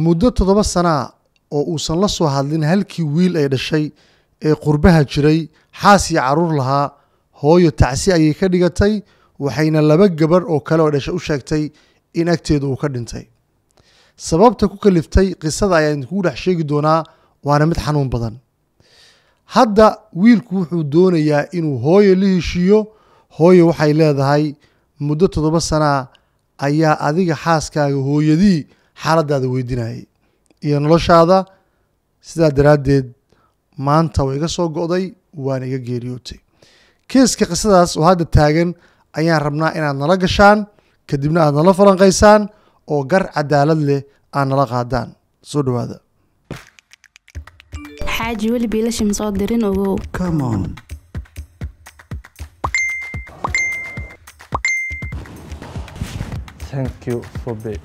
Muddo 7 sana oo uusan la soo hadlin halkii wiil ay dhashay ee qurbaha jiray, xaas iyo caruur lahaa, hooyo tacsi ayay ka dhigatay, waxayna 2 gabar oo kale oo dhashay u sheegtay in agteedu uu ka dhintay. Sababta ku kaliftay qisada ayaan idinkugu dhex sheegi doonaa, waana mid xanuun badan. Hadda wiilku wuxuu doonayaa inuu hooyo la heshiiyo. Hooyo waxay leedahay muddo 7 sana ayaa adiga xaaskaaga hooyadii xaaladaada weydiinayay iyo noloshaada, sidaa daraaddeed maanta way iga soo go'day waana iga geeriyootay. Keeska qisadaas oo hadda taagan ayaan rabnaa inaad nala gashaan, kadibna aad nala falanqaysaan oo gar cadaalad leh aad nala qaadaan. Soo dhawaada. Xaaji weli biilasha ma soo dirin ogow. Come on. Thank you for being.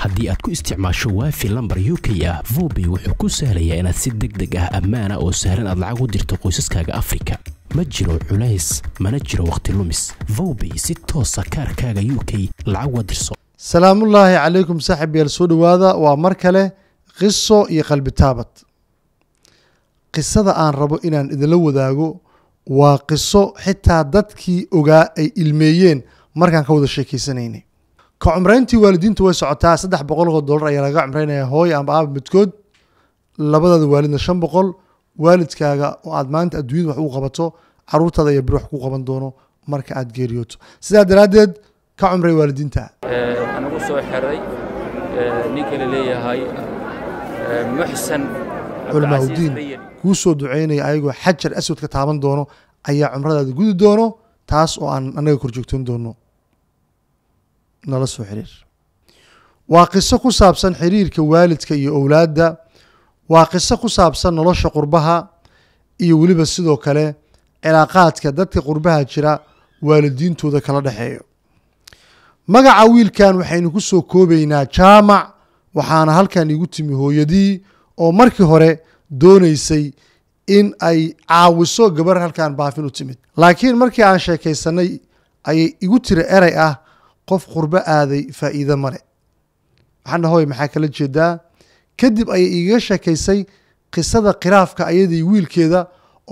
Haddii aad ku isticmaasho Waafi lambar UK ah, Vobay wuxuu ku sahlayaa inaad si deg deg ah, ammaana oo sahlan aad lacag u dirto qoysaskaaga Afrika. Ma jiro culays, mana jiro wakhti lumis. Vobay si toosa kaarkaaga UK lacag uga dirso. Salaamullaahi calaykum saaxib yaal, soo dhawaada. Waa mar kale qiso iyo qalbi taabad. Qisada aan rabo inaan idinla wadaago waa qiso xitaa dadkii ogaa ay ilmeeyeen markaan ka wada sheekeysanaynay. Ka cumrayntii waalidiintu way socotaa. $300 ayaa laga cumraynayaa hooyo ama aaba midkood, labadaada waalidna 500. Waalidkaaga oo aad maanta adduunyada wax ugu qabato, caruurtaada ayaa beri wax ku qaban doono marka aad geeriyooto. Sidaa daraaddeed ka cumray waalidiinta. Waxaan ugu soo xiray ninka la leeyahay Muxsan Culimaaudiin kuu soo duceynaya ayagoo xajar aswad ka taaban doono ayaa cumradaada gudi doono, taas oo aan annaga kor joogtoon doono. Nala soo xiriir. Waa qiso ku saabsan xiriirka waalidka iyo owlaadda, waa qiso ku saabsan nolosha qurbaha iyo weliba sidoo kale cilaaqaadka dadka qurbaha jira waalidiintooda kala dhexeeyo. Magaca wiilkan waxaynu ku soo koobaynaa Jaamac, waxaana halkan igu timi hooyadii oo markii hore doonaysay in ay caawiso gabar halkan baafin u timid, laakiin markii aan sheekaysanay ayay igu tiri erey ah, qof qurbo aaday faa'iido male. Waxaan dhahay, hooy maxaa kala jeedaa? Kadib ayay igaga sheekaysay qisada khilaafka ayadii wiilkeeda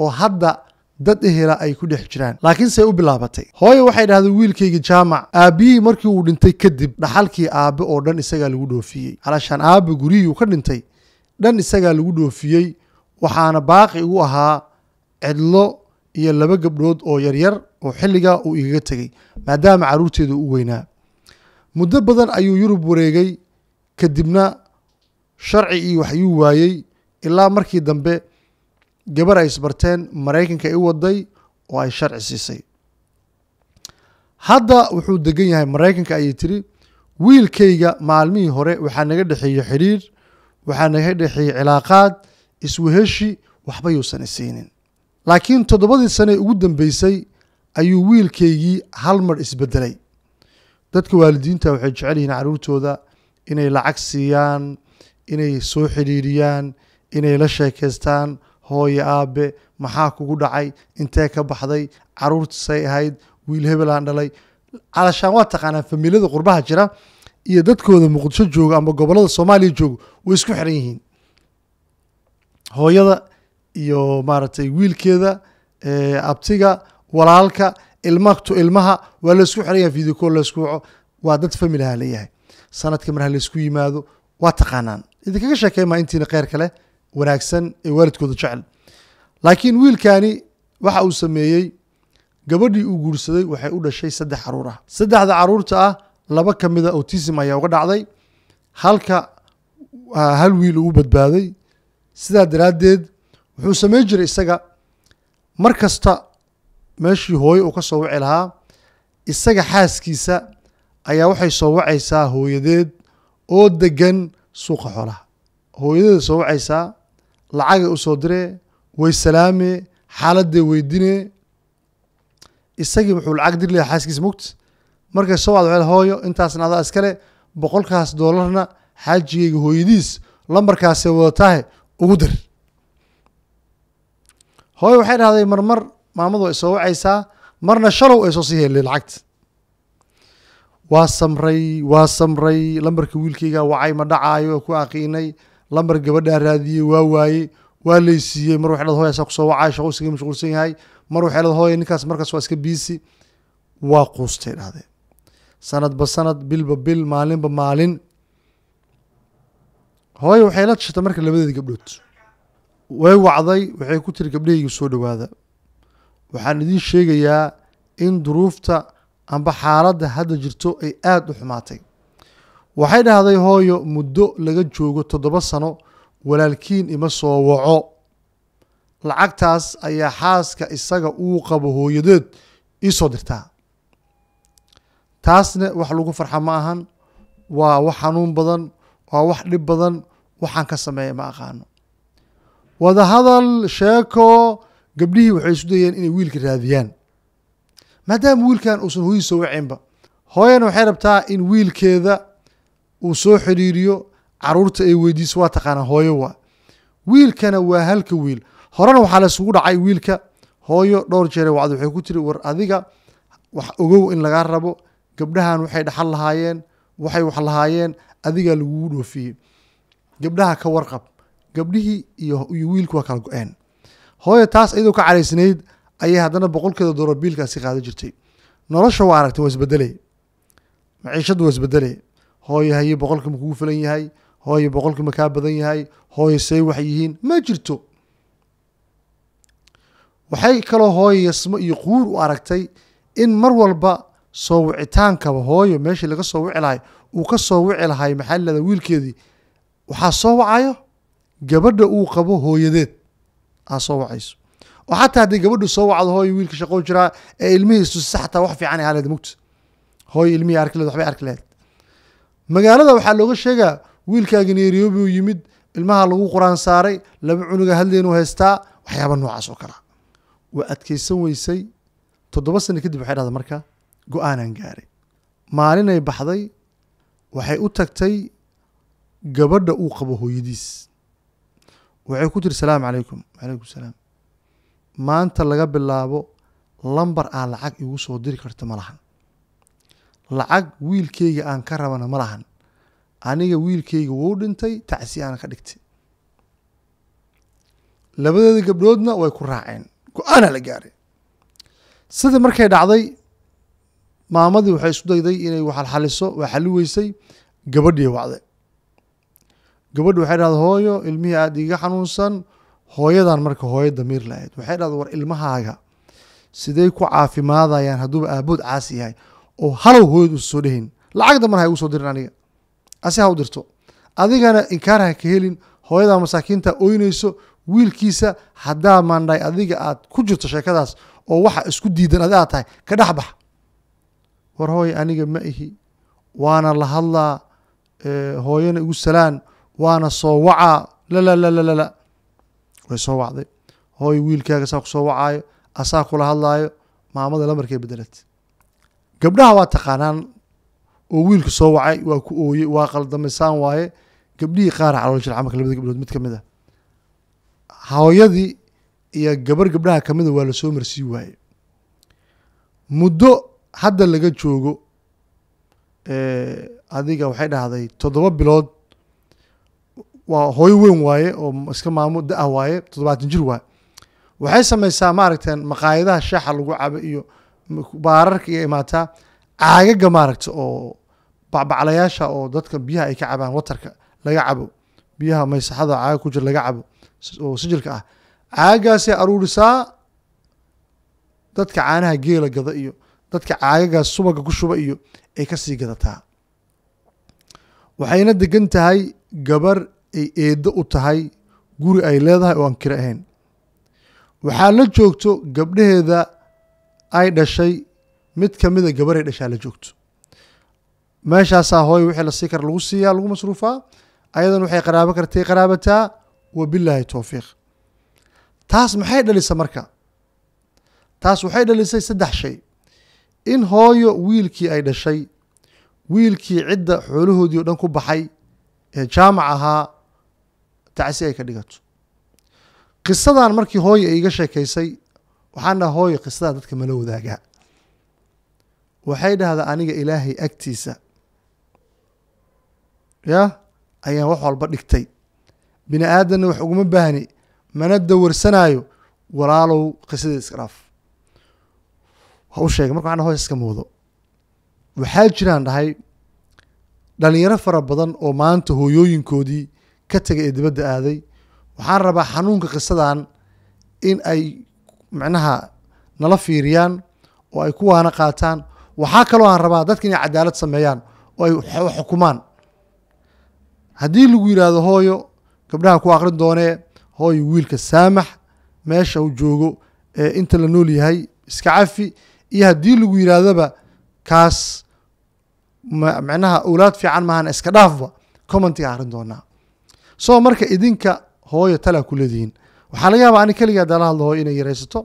oo hadda dad ehela ay ku dhex jiraan, laakiin say u bilaabatay. Hooyo waxay dhahday wiilkayga Jaamac aabbihii markii uu dhintay kadib dhaxalkii aabe oo dhan isagaa lagu dhoofiyey. Calashaan aabe guryihii uu ka dhintay dhan isagaa lagu dhoofiyey, waxaana baaqi ugu ahaa cidlo iyo 2 gabdhood oo yaryar oo xilligaa uu igaga tegey, maadaama carruurteedu u weynaa. Muddo badan ayuu Yurub wareegay, kadibna sharci iyo waxyuu waayey, ilaa markii dambe gabar ay isbarteen Maraykanka ay u waday oo ay sharci siisay. Hadda wuxuu degan yahay Maraykanka, ayay tiri. Wiilkayga maalmihii hore waxaa naga dhexeeyey xiriir, waxaa naga dhexeeyey cilaaqaad, isweheshi, waxba yuusan isiinin. Laakiin 7dii sane ugu dambeysay ayuu wiilkaygii hal mar isbedelay. Dadka waalidiinta waxay jecel yihiin carruurtooda inay lacag siiyaan, inay soo xidhiiriyaan, inay la sheekaystaan. Hooyo aabe maxaa kugu dhacay, intee ka baxday, carruurta say ahayd, wiil hebel aan dhalay. Calashaan waa taqaanaa familiyada qurbaha jira iyo dadkooda Muqdisho jooga ama gobollada Soomaaliya jooga way isku xiran yihiin. Hooyada iyo maaragtay wiilkeeda, abtiga, walaalka, ilmatu ilmaha waa la isku xiran yahay, video call la isku waco, waa dad family ah leeyahay. Sanadka mar ha la isku yimaado, waa taqaanaan. Idinkaga sheekay maa intiina kheyr kale wanaagsan ee waalidkooda jecel. Laakiin wiilkaani waxa uu sameeyey, gabadhii uu guursaday waxay u dhashay 3 caruur ah. 3da caruurta ah 2 ka mida autism ayaa uga dhacday, halka hal wiil uu badbaaday. Sidaa daraaddeed wuxuu sameyn jiray isaga mar kasta meeshii hooyo uu ka soo wici lahaa, isaga xaaskiisa ayaa waxay soo wacaysaa hooyadeed oo degan suuqa xoolaha. Hooyadeeda soo wacaysaa, lacagay u soo diree, way salaamee, xaaladee weydinee. Isagii wuxuu lacag diri lahaa xaaskiisa mugti. Markay soo wacdo waxay leedahay, hooyo intaasna adaa iskale, $100 xaajigayga hooyadiis lambarkaasay wadataahe ugu dir. Hooyo waxay dhahday marmar maamadu way soo wacaysaa, marna shalow ay soo sii heleen lacagta. Waa samray, waa samray. Lambarka wiilkayga wacay, ma dhacaayo, ku aqiinay. Lambar gabadhaa raadiyey, waa waayey, waa laysiiyey. Mar waxay leedahay hooya asaa kusoo wacay, shaqo iskaga mashquulsan yahay. Mar waxay leedahay hooya ninkaas markaas waa iska biisi. Waa quustay dhahdeen, sanadba sanad, bilba bil, maalinba maalin. Hooyo waxay la tashatay marka labadeeda gabdhood, way wacday, waxay ku tiri: "Gabdhahayga, soo dhowaada, waxaan idiin sheegayaa in duruufta amba xaaladda hadda jirto ay aada u xumaatay." Waxay dhahday hooyo: "Muddo laga joogo 7 sano walaalkiin ima soo waco. Lacagtaas ayaa xaaska isaga uu qabo hooyadeed ii soo dirtaa. Taasna wax lagu farxa ma ahan, waa wax xanuun badan, waa wax dhib badan. Waxaan ka sameeya ma aqaano." Wadahadal, sheeko, gabdhihii waxay isu dayeen inay wiilka raadiyaan, maadaama wiilkan uusan hooyadii soo wacinba. Hooyana waxay rabtaa in wiilkeeda uu soo xiriiriyo, caruurta ay weydiiso. Waa taqaanaa, hooyo waa wiilkana, waa halka wiil. Horena waxaa la isugu dhacay wiilka. Hooyo dhowr jeere wacdi, waxay ku tiri: "War adiga wax ogow in lagaa rabo gabdhahan, waxay dhaxal lahaayeen, waxay wax lahaayeen, adigaa lagugu dhoofiyey, gabdhaha ka warqab." Gabdhihii iyo wiilku waa kala go-een. Hooyo taas iyadoo ka caraysnayd ayay haddana boqolkeeda doolar biilkaasi qaadan jirtay. Nolosha waa aragtay, waa isbedelay, maciishaddu waa isbedelay. Hooyo: "Haye, boqolka ma kugu filan yahay? Hooyo, boqolka ma kaa badan yahay? Hooyo, see wax yihiin?" Ma jirto. Waxay kaloo hooyo yasmo iyo quur u aragtay in mar walba soo wicitaankaba hooyo meeshii laga soo wici lahay uu ka soo wici lahay, maxaa la lahdaa, wiilkeedii, waxaa soo wacayo gabadha uu qabo hooyadeed aa soo wacayso. Oo xataa haddii gabadhu soo wacdo, hooyo wiilka shaqoo jiraa ee ilmihii istusisa, xataa wax fiican ay haleed mugta hooyo ilmihii arki leed, waxbay arki lahayd. Magaalada waxaa looga sheegaa wiilkaagi Nairobi uu yimid, ilmaha lagu quraan saaray, laba cunuga hadleen uu haystaa, waxyaaba noocaas oo kalea. Waa adkaysan weysay. 7 sano kadib waxay dhahday: "Marka go-aanaan gaaray." Maalinay baxday, waxay u tagtay gabadha uu qabo hooyadiis. Waxay ku tiri: "Salaamu calaykum." "Calaykum salaam." "Maanta laga bilaabo lambar aan lacag igu soo diri karto ma lahan, lacag wiilkeyga aan ka rabana ma lahan. Aniga wiilkeyga wuu dhintay, tacsi aana ka dhigtay." Labadeeda gabdhoodna way ku raaceen, go-aanaa la gaaray. Sidii markay dhacday, maamadii waxay isku dayday inay waxalxaliso, waa xalli weysay. Gabadhii wacday. Gabadhi waxay dhahday: "Hooyo, ilmihii aada iga xanuunsan." Hooyadan marka hooyo damiir lahayd waxay dhahday: "War ilmahaaga sidey ku caafimaadayaan hadduuba aabood caasi yahay oo halow hooyad uusa soo dhehayn? Lacag dambana ha igu soo dirin aniga, asi ha u dirto, adigana inkaar ha ka helin. Hooyadaa masaakiinta oynayso wiilkiisa haddaa maandhay adiga aad ku jirto sheekadaas oo waxa isku diidan adi aad tahay, ka dhex bax." "War hooyo, aniga ma ihi, waana la hadlaa, hooyana igu salaan, waana soo wacaa." La la la la la la, way soo wacday. "Hooyo, wiilkaaga saa ku soo wacaayo, asaa kula hadlaayo." Maamada lamarkay bedelat. Gabdhaha waa taqaanaan oo wiilka soo wacay waa ku ooyey, waa qaldamay, saan waaye. Gabdhihii qaara calool jilca. Marka labada gabdhood mid kamid a, hooyadii iyo gabar gabdhaha kamida, waa lasoo marsii waaye. Muddo hadda laga joogo adiga waxay dhahday 7 bilood, waa hooyo weyn waaye oo iska maamo da-ah waaye, 70 jir waaye. Waxay samaysaa, maaragteen, maqaayadaha shaaxa lagu cabo iyo baararka iyo imaataa caagaga, maaragta, oo bacbaclayaasha oo dadka biyaha ay ka cabaan, watarka laga cabo, biyaha maysaxada caaga ku jira laga cabo oo sijilka ah, caagaasay aruurisaa. Dadka caanaha geela gada iyo dadka caagagaas subaga ku shuba iyo ay ka sii gadataa. Waxayna degan tahay gabar ay eeddo u tahay, guri ay leedahay oo aan kiro ahayn. Waxaa la joogto gabdhaheeda ay dhashay mid kamida, gabaray dhashaa la joogto meeshaasaa. Hooyo wixii la sii kara lagu siiyaa, lagu masruufaa, ayadan waxay qaraabo kartay qaraabataa. Wabilaahi towfiiq. Taas maxay dhalisa marka? Taas waxay dhalisay saddex shay: in hooyo wiilkii ay dhashay, wiilkii cidda xoolahoodii o dhan ku baxay ee jaamac ahaa, tacsi ay ka dhigato. Qisadan markii hooyo ay iga sheekaysay, waxaan dhaha: "Hooyo, qisadan dadka mala wadaagaa?" Waxay dhahdaa aniga Ilaahay agtiisa ya ayaan wax walba dhigtay, bini aadanna wax uguma baahni, mana dawarsanaayo. Walaalow qisadii iska dhaaf. Ha u sheegay marka waxaan hoos iska muudo. Waxaa jiraan dhahay dhalinyaro fara badan oo maanta hooyooyinkoodii ka tegay ee dibadda aaday. Waxaan rabaa xanuunka qisadan in ay macnaha nala fiiriyaan oo ay kuwaana qaataan. Waxaa kaloo aan rabaa dadka inay cadaalad sameeyaan oo ay xukumaan. Haddii lagu yidhaahdo hooyo, gabdhaha ku aqrin doonee, hooyo wiilka saamax meesha uu joogo ee inta la nool yahay iska cafi, iyo haddii lagu yidhaahdaba kaas macnaha awlaad fiican maahan iska dhaafba, commentiga aqrin doonaa. So marka idinka hooyo talaa ku leedihiin. Waxaa laga yaabaa ani keligaa hadaan la hadlo hooyo inay yaraysato.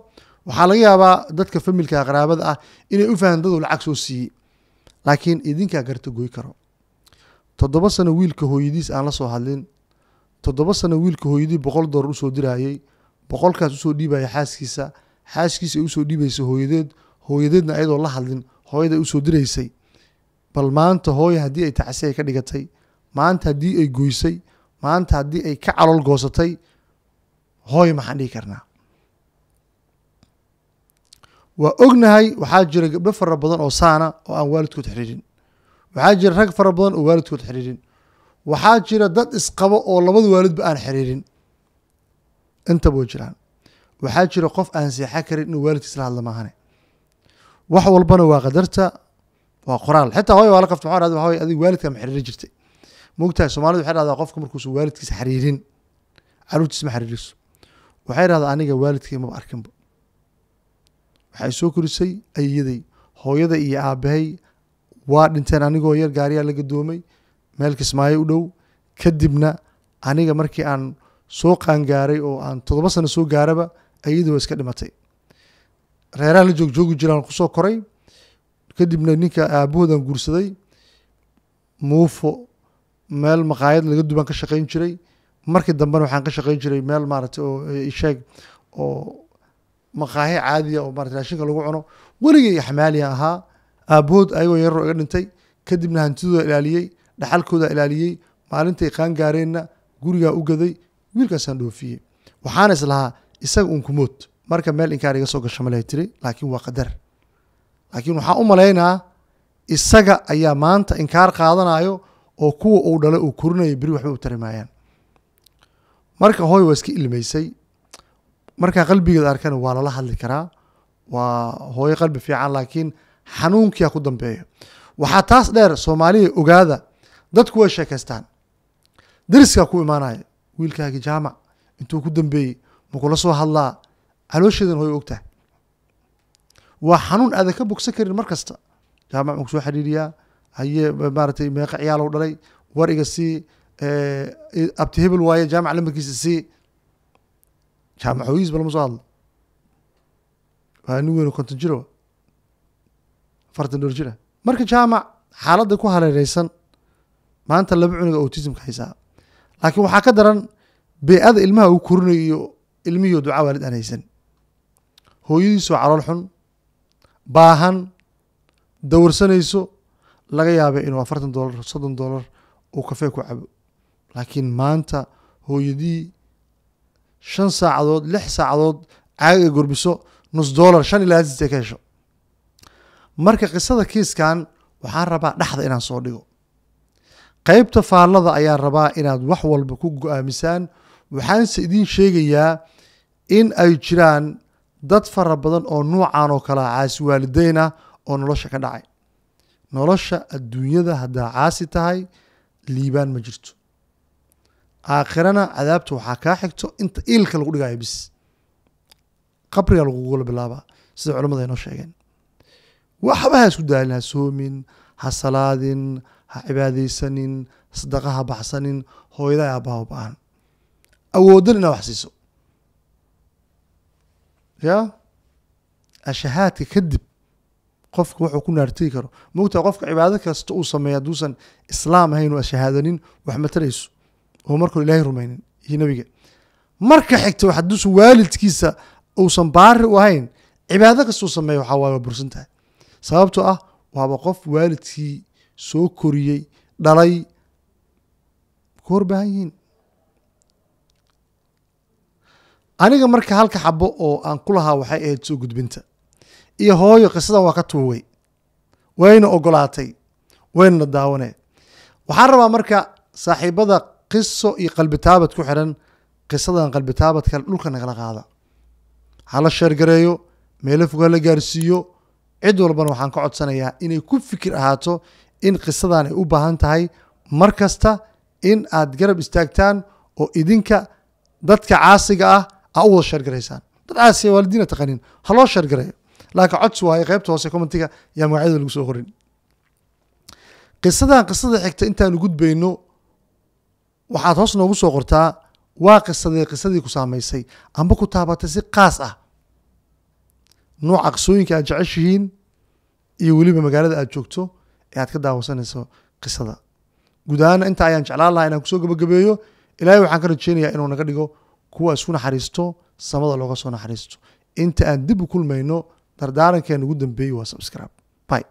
Waxaa laga yaabaa dadka familka qaraabada ah inay u fahan dad uu lacag soo siiyey, laakiin idinkaa garta goy karo. 7 sano wiilka hooyadiis aan la soo hadlin, 7 sano wiilka hooyadii $100 usoo diraayey, 100kaas usoo dhiibaya xaaskiisa, xaaskiisa ay usoo dhiibaysa hooyadeed, hooyadeedna ayadoo la hadlin hooyada ay usoo diraysay. Bal maanta hooyo haddii ay tacsi ay ka dhigatay, maanta haddii ay goysay, maanta haddii ay ka calool goosatay, hooyo maxaan dhihi karnaa? Waa ognahay waxaa jira gabdho fara badan oo saana oo aan waalidkood xiriirin. Waxaa jira rag fara badan oo waalidkood xiriirin. Waxaa jira dad isqabo oo labada waalidba aan xiriirin. Intaba way jiraan. Waxaa jira qof aan seexan karin inuu waalidkiis la hadla maahane. Wax walbana waa qadarta, waa qoraal. Xitaa hooyo waa la qabta, waxaa dhahdaa hooyo adiga waalidka ma xiriirin jirtay. Moogtahay Soomaalidu waxay dhahdaa qofka markuusan waalidkiisa xiriirin, carruurtiisa ma xiriiriso. Waxay dhahdaa aniga waalidkay maba arkinba. Waxay soo korisay ayeeyaday, hooyada iyo aabahay waa dhinteen anigoo yar, gaariyaa la gadoomay meel Kismaayo u dhow. Kadibna aniga markii aan soo qaangaaray oo aan 7 sano soo gaaraba, ayeeyadii waa iska dhimatay. Reeraha la joogjoogi jiraan kusoo koray. Kadibna ninka aabahoodan guursaday, muufo meel maqaayad laga dubaan ka shaqayn jiray. Markii dambena waxaan ka shaqayn jiray meel maaragtay oo isheeg oo maqaahi caadiya oo maaragtay raashinka lagu cuno. Weligay xamaaliya ahaa. Aabahood ayagoo yararoo iga dhintay. Kadibna hantidooda ilaaliyey, dhaxalkooda ilaaliyey. Maalintay qaan gaareenna gurigaa u gaday, wiilkaasaan dhoofiyey. Waxaan is lahaa isaga uun kumood. Marka meel inkaar iga soo gasho malay tiri, laakiin waa qadar. Laakiin waxaan u malaynaa isaga ayaa maanta inkaar qaadanayo oo kuwa uu dhalay uu korinayo beri waxba u tari maayaan. Marka hooyo waa iska ilmaysay. Markaa qalbigeeda arkana waa lala hadli karaa, waa hooyo qalbi fiican, laakiin xanuunkiyaa ku dambeeyo. Waxaa taas dheer, Soomaaliya ogaada, dadku way sheekaystaan. Dariskaa ku imaanaya, wiilkaagi jaamac intuu ku dambeeyey ma kula soo hadlaa? Caloosheedan hooyo ogtahay. Waa xanuun aadan ka bogsan karin mar kasta. Jaamac ma kusoo xiriiriyaa? Haye maaragtay meeqa ciyaalow dhalay? War iga sii, abti hebel waaye, jaamac lambarkiisa sii. Jaamac hooyihiis ba lama soo hadlo. Waa nin weyn oo 50 jir ah, 40 jir ah. Marka jaamac xaaladda ku hareereysan maanta 2 cunuga autismka haysaa, laakiin waxaa ka daran bee'ada ilmaha uu korinayo iyo ilmihii duca waalid aan haysan. Hooyadiisoo calool xun, baahan, dawarsanayso, laga yaabay inuu $40, $30 uu kafee ku cabo. Laakiin maanta hooyadii 5 saacadood, 6 saacadood caag ay gurbiso, $0.50, 5 ilaa 8 ka hesho. Marka qisada kiiskan waxaan rabaa dhexda inaan soo dhigo. Qaybta faallada ayaan rabaa inaad wax walba ku go'aamisaan. Waxaanse idiin sheegayaa in ay jiraan dad fara badan oo nuucan oo kala caasi waalideyn ah oo nolosha ka dhacay. Nolosha adduunyada haddaa caasi tahay, liibaan ma jirto. Aakhirana cadaabta waxaa kaa xigto inta iilka lagu dhigayo bis. Qabriga lagugula bilaabaa sida culimmada inoo sheegeen. Waxba ha isku daalin, ha soomin, ha salaadin, ha cibaadaysanin, sadaqa ha baxsanin, hooyada aabbaha u baahan. Awoodan inaad wax siiso. Ya ashahaadka kadib qofka wuxuu ku naartegi karo. Moogtaa qofka cibaado kasta uu sameeyo hadduusan islaam ahayn oo ashahaadanin wax ma tarayso, oo markuu Ilaahay rumaynin iyo nabiga. Marka xigta wax hadduusan waalidkiisa uusan baari u ahayn, cibaado kasta uu sameeyo waxaa waaye waa bursan tahay. Sababtoo ah Waaba qof waalidkii soo koriyey, dhalay, ku hor baahan yihiin. Aniga marka halka xabo oo aan ku lahaa waxay ahayd soo gudbinta iyo hooyo qisadan waa ka tuugay, wayna ogolaatay, wayna daawanee. Waxaan rabaa marka saaxiibada qiso iyo qalbitaabad ku xiran qisadan qalbitaabadka dhulka nagala qaada, hala sheergareeyo, meelo fog hala gaarsiiyo. Cid walbana waxaan ka codsanayaa inay ku fikir ahaato in qisadan ay u baahan tahay mar kasta in aad garab istaagtaan oo idinka dadka caasiga ah aa u wada sheergaraysaan. Dad caasiga waalidiina taqanin ha loo sheergareeyo, laakiin codsi waaye qaybta hoose commentiga yaa magacyada lagu soo qorin. Qisadan qisada xigta intaanu gudbayno waxaad hoos noogu soo qortaa waa qisadee qisadii ku saamaysay amba ku taabatay si qaas ah, nooca qisooyinka aad jeceshihiin iyo weliba magaalada aad joogto ee aad ka daawasanayso qisada. Guud ahaana inta ayaan jeclaan lahaa inaan kusoo gabagabeeyo. Ilaahay waxaan ka rajeynayaa inuu naga dhigo kuwa isku naxariisto, samada looga soo naxariisto. Inta aan dib u kulmayno, dardaarankeena ugu dambeeyey waa subscribe. Bye.